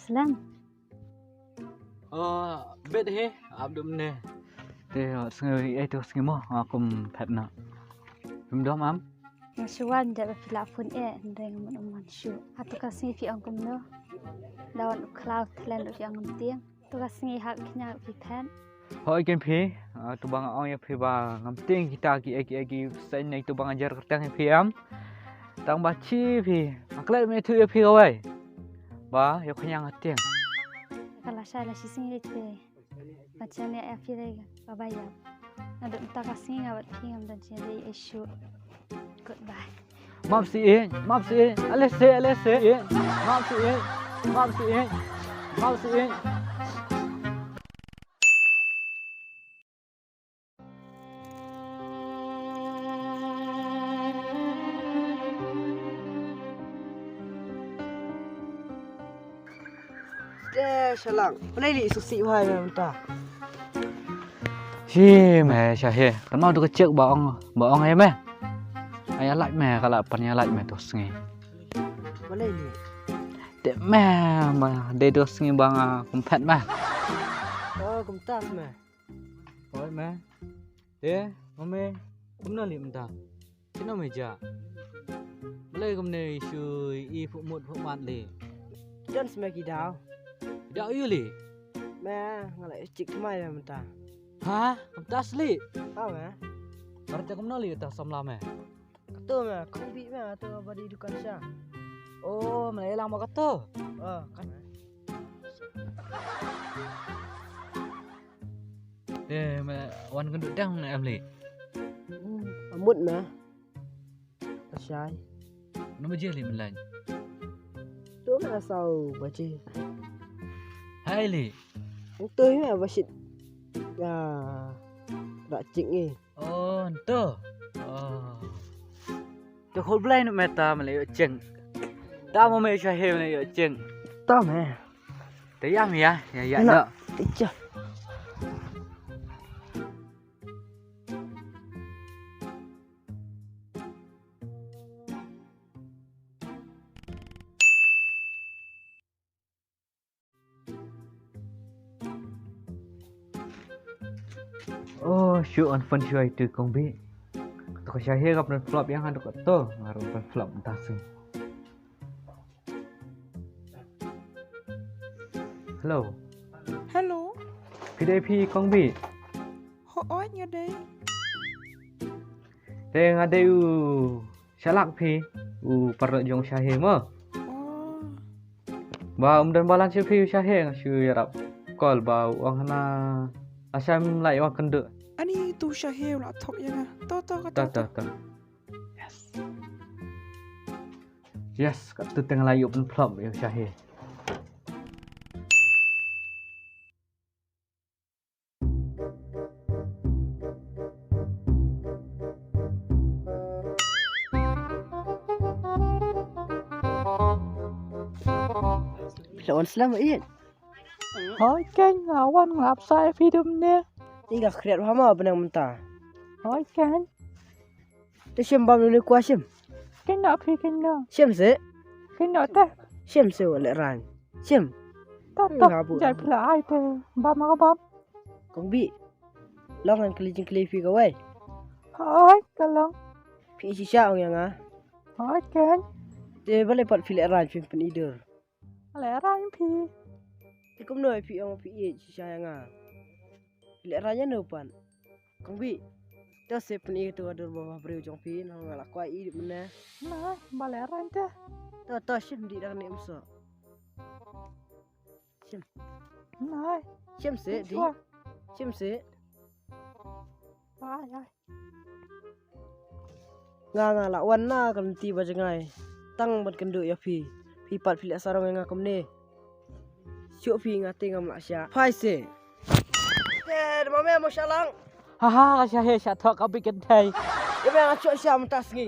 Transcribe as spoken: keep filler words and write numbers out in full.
Lang. Oh, bet he, ap dum ne. Te, oh, sngi, eh, to sngi mo, ah, kum phet na. Dum dom am. Nga shu wan da ba phi la phone eh, hynrei nga mut ym wan shuh. Hato ka sngi phi ong kumno? Da wan u khlaw thlen ruh phi ong ngam tieng. To ka sngi hap kñia phi phet. Hoi ken phi, ah, to ba nga ong ïa phi ba ngam tieng kita ki eki eki seng ne to ba nga jer kyrteng ïa phi em. Tang ba chi phi, nga klet me thu ïa phi kawei. Ba, ïa kñia nga tieng. Ka la shai la shi sngi te. Ba chen ïa phi re ba ba ïa. Nga dut mynta ka sngi nga bad phi ngam don jingïadei ei shuh. Goodbye. Map si eh, map si eh, ale se, ale se eh. Map si eh, map si eh, map si eh. Te shalang, pynlei li susi wahai me mynta. Shi me sha he, kan mau tu ka chek ba ong, ba ong he me. Ai alai me, ka la pan ïa alai me tu sngi. Pynlei li. Te me, ma de tu sngi ba nga kum phet me. Oh, kum tas me. Oi me. Te, ma me, kumno li mynta? Kino me ja? Balei kumne shu i phuh mut phuh mat li? Don sma ki daw. Daw yu li? Me, nga la chik thymmai me mynta. Ha? Mynta sli? Ha me. Barate kumno li ta samla me? Kato me, kong bi me, kato ba di dukan sha. Oh, me lang ma kato. Oh, kan. Te me wan kynduh dang ne em li? Hmm, amut me. Pashai. Kano baje li mynlaiñ? To me saw baje. Hai li. Ito me ba shit. Ya. Rak chik ngi. Oh, nto. Oh. To khol blai nu me ta me le yo cheng. Ta mo me sha he me le yo cheng. Ta me. Te ya me ya, ya ya no. Icha. Oh, shu on phone shu ai tu kong bi. To ka sha he ka pynflop yang han to ka to. Ngar pynflop ta sing. Hello. Hello. Phi dei phi kong bi. Hooid nga dei. Te nga dei u shalak phi u paralok jong sha he mo. Oh. Ba um don balan sha phi u sha he nga shu ïarap call ba u ong hana la sham lai wan kynduh. Ani tu sha he u la thok ïa nga. To to ka to. To to to. Yes. Yes, ka tu teng la yu pynflop ïa u sha he. Phi la wan slem ïa. Hoi ken nga wan nga ap sai phi dum ne. Ïa nga khriat ha ma bneng mynta. Hoi ken. Te shem bam ne kwa shem. Kynnoh phi kynnoh. Shem se. Kynnoh te. Shem se wa le ran. Shem. Ta ta. Jai phi la ai te bam ma bam. Kong bi. Long ngan kylli jingkylli phi kawei. Hoi ka long. Phi shisha ong ïa nga. Hoi ken. Te balei pat phi le ran phi pyn idur. Ale ran phi. Te kumno phi ong phi ïeit shisha ïa nga. Phi le ran ïa no pan. Kong bi. To se pyn i to adur ba briew jong phi na nga la kwai i mena. Na ba le ran te. To to shim di da ne mso. Shim. Na. Shim se di. Shim se. Ai ai. Nga nga la wan na ka lynti ba jngai. Tang ban kynduh ïa phi. Phi pat phi leh sarong ïa nga kumne. Shuh phi nga te ngam lah shah. Phai se. Te da ma me mo shah lang. Ha ha ka shah he shah thok ka bi kynthei. Ïa me nga shuh shah mynta sngi.